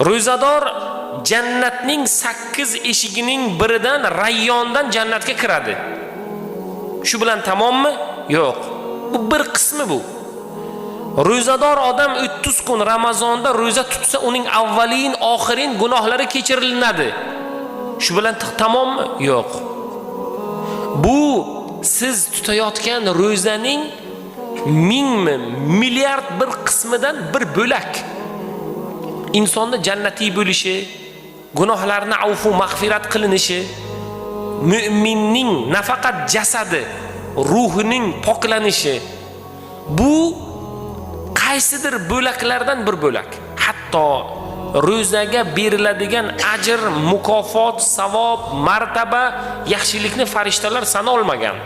Ro'zador jannatning 8 eshigining biridan, Rayyondan jannatga kiradi. Shu bilan tamommi? Yo'q. Bu bir qismi bu. Ro'zador odam 30 kun Ramazonda ro'za tutsa, uning avvalin, oxirin gunohlari kechiriladi. Shu bilan tamommi? Yo'q. Bu siz tutayotgan ro'zaning mingmi, milliard bir qismidan bir bo'lak. Insonni jannatiy bo'lishi, gunohlarni avfu mag'firat qilinishi, mu'minning nafaqat jasadi, ruhining poklanishi, bu qaysidir bo'laklardan bir bo'lak. Hatto ro'zaga beriladigan ajr, mukofot, savob, martaba, yaxshilikni farishtalar sana olmagan.